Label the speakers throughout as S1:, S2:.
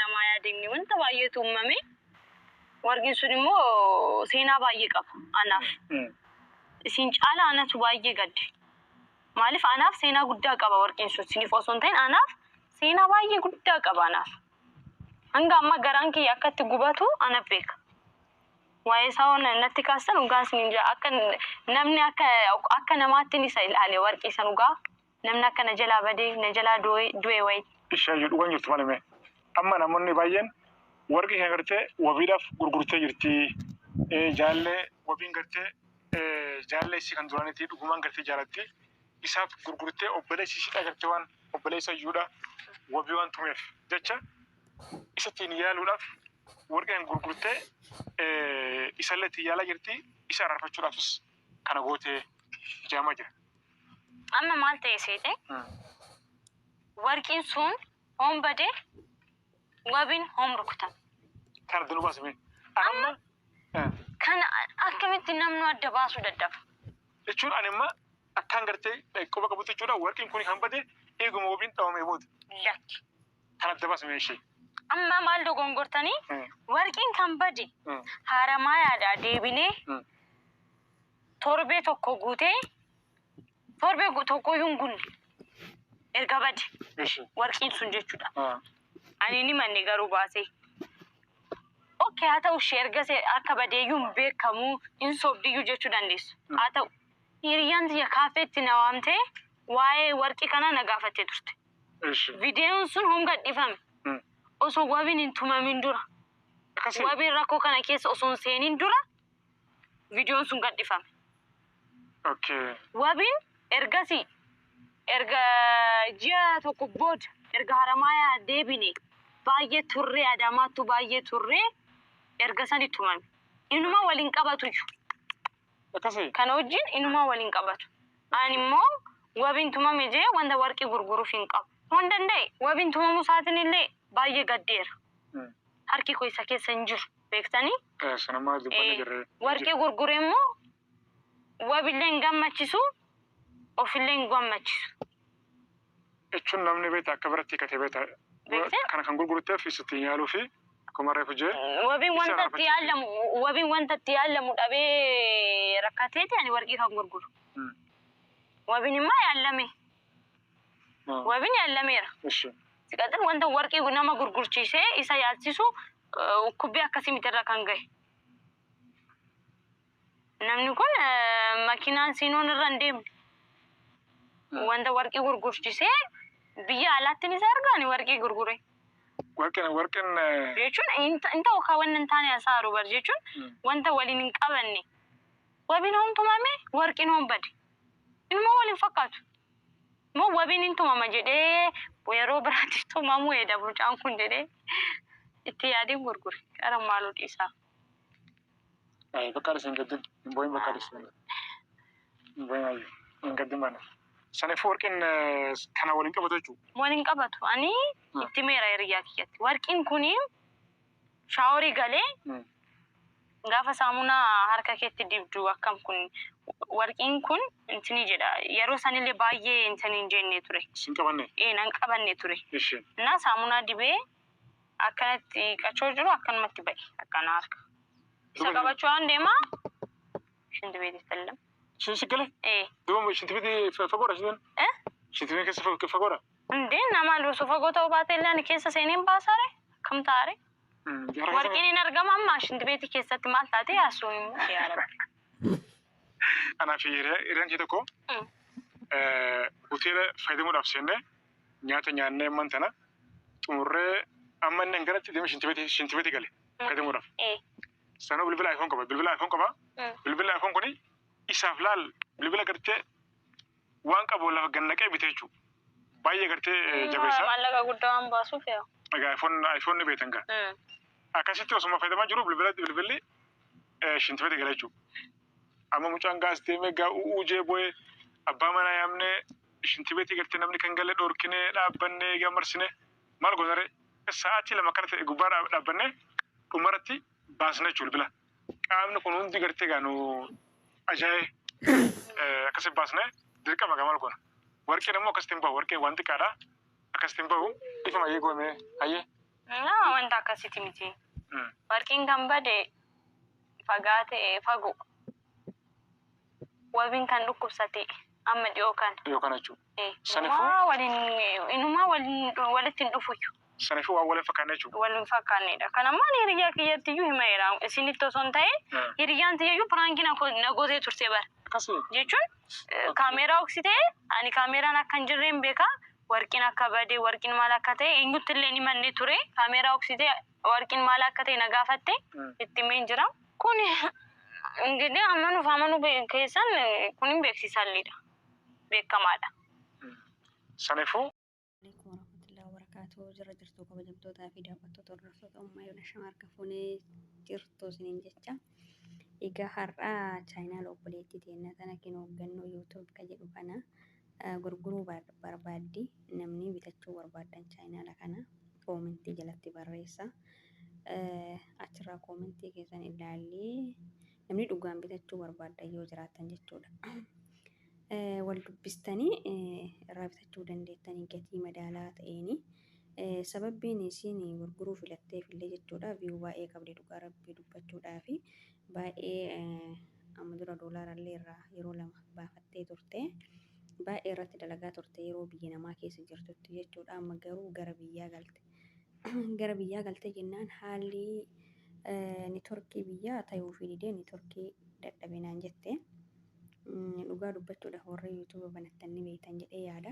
S1: Haramaayaa deemne wanta baay'eetu uumame. Warqeen sun immoo seenaa baay'ee qaba anaaf. Isin caalaa anatu baay'ee gadde. Maaliif anaaf seenaa guddaa qaba warqeen sun isiniif osoo hin ta'in anaaf seenaa baay'ee guddaa qaba anaaf. Hanga ammaa garaan kiyya akka itti gubatu ana beeka. Waa'ee isaa waan natti kaastan dhugaa isiniin jedha. Akka namni akka namaatti isa ilaale warqii san dhugaa namni akka na jalaa badee na jalaa du'e wayi.
S2: Ishee dhugaan jirtu malee mee. Amma namoonni baay'een warqii kana gartee wabiidhaaf gurgurtee jirti. Jaallee wabiin gartee jaallee isii kan duraanitti dhugumaan gartee jaalatti. Isaaf gurgurtee obboleessi ishiidha gartee waan obboleessa iyyuudha wabii waan tumeef jecha isa ittiin yaaluudhaaf warqee kan gurgurtee isallee ittiin yaalaa jirti, isa araarfachuudhaafis kana gootee jaamaa jira.
S1: Amma maal ta'e seete? Warqiin sun hoom badee, wabiin hoom rukutame.
S2: Kana adda nu baasime. Amma
S1: Kana akkamitti namni adda baasuu dadhaba?
S2: Jechuun ani amma akkaan gartee quba qabutti jechuudha, warqiin kun kan bade eeguma wabiin dhawamee booda.
S1: Lakki.
S2: Kan adda baasime ishee.
S1: Amma maal dogongortanii? Warqiin kan bade Haramaayaadhaa deebinee torbee tokko guutee, torbee tokkoyyuu hin gunne erga bade warqiin sun jechuudha. Ani ni manne garuu baasee. Okay, haa ta'u, ishee erga akka badeeyyuu hin beekamu, hin sobdiyyuu jechuu dandeessu. Haa ta'u, hiriyyaan tiyya kaafeetti na waamtee waa'ee warqii kanaa na gaafattee turte. Viidiyoon sun hom gadhiifame. Osoo wabiin hin tumamin dura.
S2: Akkasii.
S1: Wabiin rakkoo kana keessa osoo hin seenin dura viidiyoon sun gadhiifame. Wabiin ergasii erga ji'a tokko booda erga Haramaayaa deebine baay'ee turree, Adaamaattu baay'ee turree, erga sani tumame. Inuma waliin qabatuyyuu.
S2: Akkasii.
S1: Kana wajjin inuma waliin qabatu. Ani immoo wabiin tumame jee wanta warqii gurguruuf hin qabu. Hoon danda'e wabiin tumamuu isaatiin illee baay'ee gaddeera. Harki koo isa keessa hin jiru beektanii.
S2: Sanammaa dubbanne jirre.
S1: Warqii gurgure immoo wabillee hin gammachisu, ofillee hin gammachisu.
S2: Jechuun namni beekta akka biratti hiikatee beekta.
S1: Beekte?
S2: Kana kan gurgurteef isatti yaaluu fi akkuma reefu jee.
S1: Wabiin
S2: Isa
S1: wanta itti yaalamu, wabiin wanta itti yaalamu dhabee rakkateeti ani warqii kan gurguru. Wabiin immoo yaalame. Wabiin yaalameera. Siqaxin wanta warqii nama gurgurchiisee isa yaalchisu dhukkubbii akkasii miti irra kan gahe. Namni kun makiinaan siinoon irra hin deemne. Wanta warqii gurgurchiisee biyya alaatti ni isa argaani warqii gurgure.
S2: Warqeen
S1: Jechuun hin ta'u kaa, wanni hin taane hasaaru bar jechuun wanta waliin hin qabanne. Wabiin hoom tumame, warqiin hoom bade. Inuma waliin fakkaatu. Moo wabiin hin tumama jedhee yeroo biraatti tumamuu eeda mucaan kun jedhee itti yaadeen gurgure. Qara maaloo dhiisaa.
S2: Bakka hin gaddin, hin boo'in, bakka hin boo'in, ayyuu hin gaddin maana. Saniifuu warqeen kana waliin qabatu jechuudha.
S1: Waliin qabatu. Ani itti meera hiriyaa kiyyatti. Warqiin kuni shaaworii galee gaafa saamunaa harka keetti dibdu akkam kun warqiin kun intini jedha. Yeroo sanillee baay'ee intini hin jenne ture.
S2: Sin qabanne.
S1: Ee, nan qabanne ture.
S2: Ishee.
S1: Na saamunaa dibee akkanatti qachoo jiru akkanumatti ba'e akkana harka. Isa qabachuu waan deemaa shinti beetii sallam.
S2: Shin si gale?
S1: Ee.
S2: Duuba shintibitii fagoodha shin?
S1: Eh?
S2: Shintibitiin keessa fagoodha?
S1: Indee nama osoo fagoo ta'uu baate illee ani keessa seeneen baasaare akkam taare? Warqiin hin argama amma shinti beetii keessatti maal taate yaasuun immoo yaa Rabbi.
S2: Anaa fi hiriyaan kee tokko hoteela fayyadamuudhaaf seennee nyaata nyaannee amman tana xumurree amma inni galatti deemee shintibeetii gale fayyadamuudhaaf. Sanuu bilbila iPhone qaba. Bilbila iPhone qaba. Bilbila iPhone kuni isaaf laal bilbila gartee waan qabu lafa gannaqee bitee jechuudha. Baay'ee gartee jabeessa.
S1: Maallaqa guddaa waan baasuuf yaa.
S2: Egaa iPhone ni beektan gaa. Akkasitti osuma fayyadamaa jiru bilbila bilbilli shintibeetii gala jechuudha. Amma mucaan gaas deemee gaa u'uu jee bo'ee abbaa manaa yaamnee shintibeetii gartee namni kan galle dhorkinee dhaabbannee egaa marsine maal goonaree sa'aatii 2 akkana ta'e gubbaa dhaabbannee dhumarratti baasne jechuudha bilbila. Qaamni kun hundi gartee gaa nu ajaa'ee akkasi baasne dirqama gaa maal goona. Warqeen immoo akkasitti hin bahu, warqeen waan xiqqaadha, akkasitti hin bahu, ifama ayyee goone ayyee.
S1: Nama wanta akkasiiti miti. Warqiin kan bade fagaate fagoo. Wabiin kan dhukkubsate amma dhiyoo kana.
S2: Dhiyoo kana jechuudha. Saniifuu
S1: Inumaa waliin inumaa waliin walitti hin dhufuyyuu.
S2: Saniifuu waan wal hin fakkaanne jechuudha.
S1: Wal hin fakkaannedha. Kan ammoo ani hiriyyaa kiyyatti iyyuu himeera. Isinitti osoo hin ta'in hiriyyaan tiyya iyyuu piraankii na gootee turte bara.
S2: Akkasii?
S1: Jechuun kaameeraa oksitee ani kaameeraan akka hin jirreen beeka. Warqiin akka bade, warqiin maal akka ta'e eenyutti illee hin himanne ture. Kaameeraa oksitee warqiin maal akka ta'e na gaafatte itti himeen jira. Kun ingidihi amanuuf amanuu keessan kun hin beeksisalleedha. Beekamaadha.
S2: Saniifuu
S3: Alaikum warahmatullahi wabarakatuh. Jira jirtu kabajamtootaa fi daawwattoota hordoftoota ummaa yoona shama harka fuunee jirtu isiniin jecha. Egaa har'a chaayinaal obboleettii teennaa tana kinoo gannoo YouTube ka jedhu kana gurguruu barbaaddi. Namni bitachuu barbaaddan chaayinaala kana koomentii jalatti barreessa. Achirraa koomentii keessan ilaallee namni dhugaan bitachuu barbaaddan yoo jiraattan jechuudha. Wal dubbistanii irraa bitachuu dandeettanii gatii madaalaa ta'eeni. Sababbiin isiin gurguruu filatteef illee jechuudha. Viyuu baay'ee qabdi dhugaa rabbii dubbachuudhaafi baay'ee amma dura doolaarallee irraa yeroo lama baafattee turte. Baay'ee irratti dalagaa turte yeroo biyya namaa keessa jirtutti jechuudha. Amma garuu gara biyyaa galte. Gara biyyaa galte jennaan haalli nitorkii biyyaa tayuufii didee nitorkii dadhabe naan jette. Dhugaa dubbachuudhaaf warra yuutuuba banattan ni beektan jedhee yaada.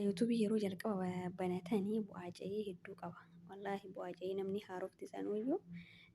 S3: Yuutuubii yeroo jalqaba banatanii bu'aa ce'ii hedduu qaba. Wallaahi bu'aa ce'ii namni haarofti sanuyyuu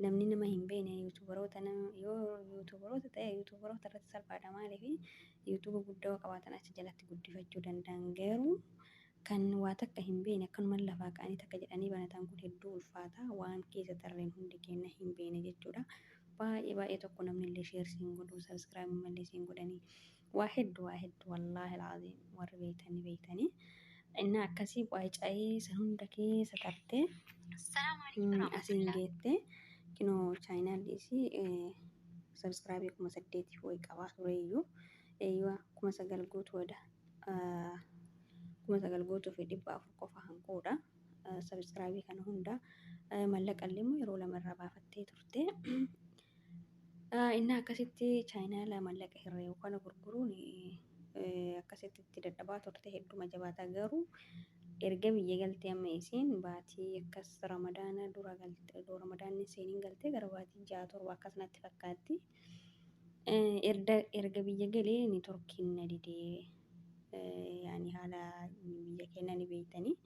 S3: namni nama hin beekne yuutuubaroota yoo yuutuubaroota ta'e yuutuubaroota irratti salphaadha maaliif yuutuuba guddaa qabaatan achi jalatti guddifachuu danda'an garuu kan waa takka hin beekne akkanuma lafaa ka'anii takka jedhanii banatan kun hedduu ulfaata waan keessa tarreen hundi keenya hin beekne jechuudha. Baay'ee baay'ee tokko namni illee sheer siin godhu sabiskiraayib malee siin godhanii waa hedduu waa hedduu wallaahi alaaziim warri beektanii beektanii. Innaa akkasii bu'aa ca'ee san hunda keessa tartee asiin geette kinoo chaayinaalli isii sabiskiraayibii 8000 wayi qabaa tureyyuu eeyyuu 9000 guutuudha. 9000 guutuu fi 400 qofa hanquudha. Sabiskiraayibii kana hunda mallaqa illee immoo yeroo lama irraa baafattee turte. Inni akkasitti chaayinaala mallaqa herreegu kana gurguruun akkasitti itti dadhabaa turte hedduma jabaata garuu erga biyya galtee amma isiin baatii akkas ramadaana dura galte ramadaanni seeniin galtee gara baatii 6 7 akkas natti fakkaatti. Erga biyya galee nitorkiin na didee yaani haala biyya keenya ni beektanii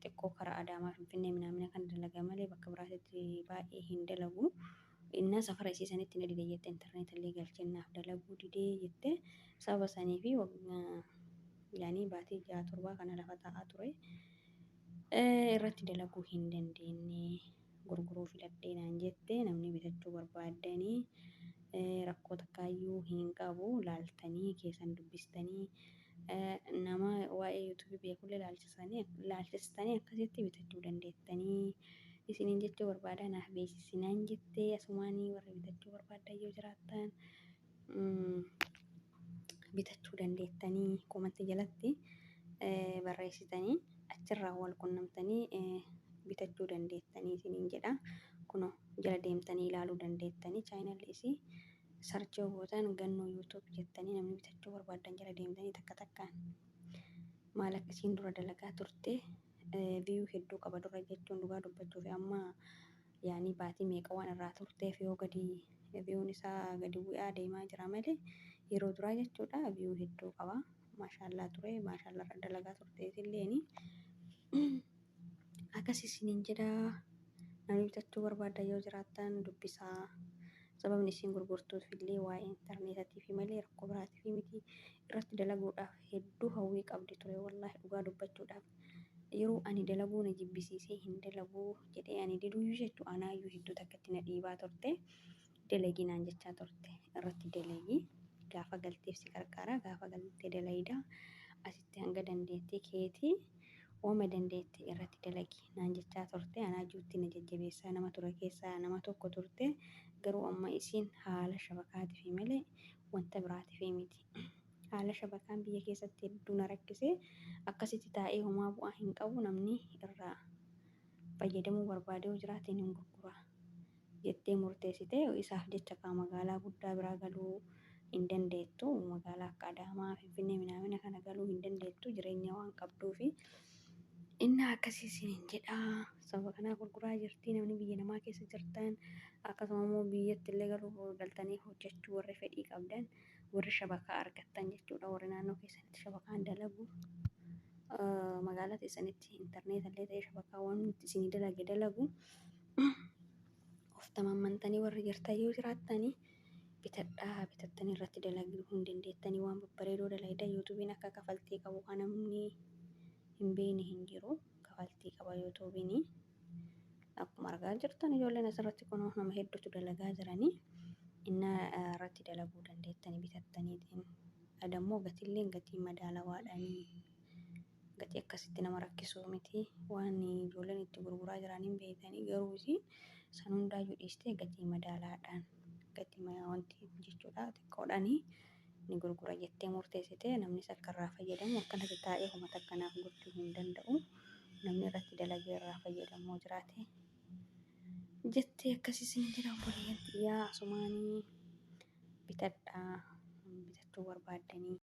S3: xiqqoo karaa Adaamaa Finfinnee minaamina kan dalagaa malee bakka biraatitti baay'ee hin dalagu. Innaa safara isii sanitti na dide jette intarneet illee galchee naaf dalaguu didee jette sababa sanii fi yaani baatii 6 7 kana lafa taa'aa ture. Irratti dalaguu hin dandeenye gurguruu filadhee naan jette namni bitachuu barbaaddanii rakkoo takkaayyuu hin qabu laaltanii keessan dubbistanii nama waa'ee yuutuubii beekullee laalchistanii akkasitti bitachuu dandeettanii isiniin jechuu barbaada naaf beeksisinaan jettee asumaanii warra bitachuu barbaaddan yoo jiraattan bitachuu dandeettanii komantii jalatti barreessitanii achirraa wal qunnamtanii bitachuu dandeettanii isiniin jedha. Kunoo jala deemtanii ilaaluu dandeettanii chaayinalli isii sarchii gootan gannoo yuutuub jettanii namni bitachuu barbaaddan jala deemtanii takka takkaan maal akka isiin dura dalagaa turte viyuu hedduu qaba dura jechuun dhugaa dubbachuuf amma yaanii baatii meeqa waan irraa turteef yoo gadi viyuun isaa gadi bu'aa deemaa jira malee yeroo duraa jechuudha viyuu hedduu qaba. Maashaallaa ture maashaallaa irra dalagaa turtees illeeni akkas isiniin jedha namni bitachuu barbaaddan yoo jiraattan dubbisaa. Sababni isiin gurgurtuuf illee waa'ee intarneetatiif malee rakkoo biraatiif miti irratti dalaguudhaaf hedduu hawwii qabdi ture wallaahi dhugaa dubbachuudhaaf. Yeroo ani dalaguu na jibbisiisee hin dalaguu jedhee ani diduyyuu jechuu anaayyuu hedduu takkatti na dhiibaa turte dalagii naan jechaa turte irratti dalagii gaafa galteef si qarqara gaafa galtee dalayda asitti hanga dandeettii keetii ooma dandeettii irratti dalagi naan jechaa turte anaayyuutti na jajjabeessaa nama ture keessaa nama tokko turte garuu amma isiin haala shabakaatiif malee wanta biraatiif miti. Haala shabakaan biyya keessatti hedduu na rakkise. Akkasitti taa'ee homaa bu'aa hin qabu, namni irraa fayyadamuu barbaade yoo jiraate hin gurgura jettee murteessite. Isaaf jecha kaa magaalaa guddaa biraa galuu hin dandeettu. Magaalaa akka Adaamaa, Finfinnee minaamina kana galuu hin dandeettu jireenya waan qabduufi. Inni akkasii isiniin jedha. Sababa kanaa gurguraa jirti. Namni biyya namaa keessa jirtan, akkasuma immoo biyyatti illee galuu galtanii hojjechuu warri fedhii qabdan, warri shabakaa argattan jechuudha. Warri naannoo keessanitti shabakaan dalagu, magaalaa keessanitti intarneeta illee ta'ee shabakaa waan isinii dalage dalagu of tamammantanii warri jirtan yoo jiraattanii bitadhaa. Bitattanii irratti dalaguu hin dandeettanii, waan babbareedoo dalagdan. YouTubeiin akka kafaltii qabu kan namni hin beekne hin jiru. Kafaltii qaba YouTubeiin. Akkuma argaa jirtan ijoolleen asirratti kun nama hedduutu dalagaa jiranii. Inni irratti dalaguu dandeettanii bitattaniitiin. Adammoo gatiilleen gatii madaalawaadhaanii, gatii akkasitti nama rakkisuu miti. Waan ijoolleen itti gurguraa jiraniin beektanii, garuu isin san hundaayyuu dhiistee gatii madaalaadhaan, gatii wanti jechuudha xiqqoodhaanii ni gurgura jettee murteessite. Namnis akka irraa fayyadamu akkanatti taa'ee homa takkanaaf gochuu hin danda'u. Namni irratti dalagee irraa fayyadamuu jiraate jettee akkasii isin jira. Obboleeyyan xiyyaa asumaanii bitadhaa bitachuu barbaaddanii.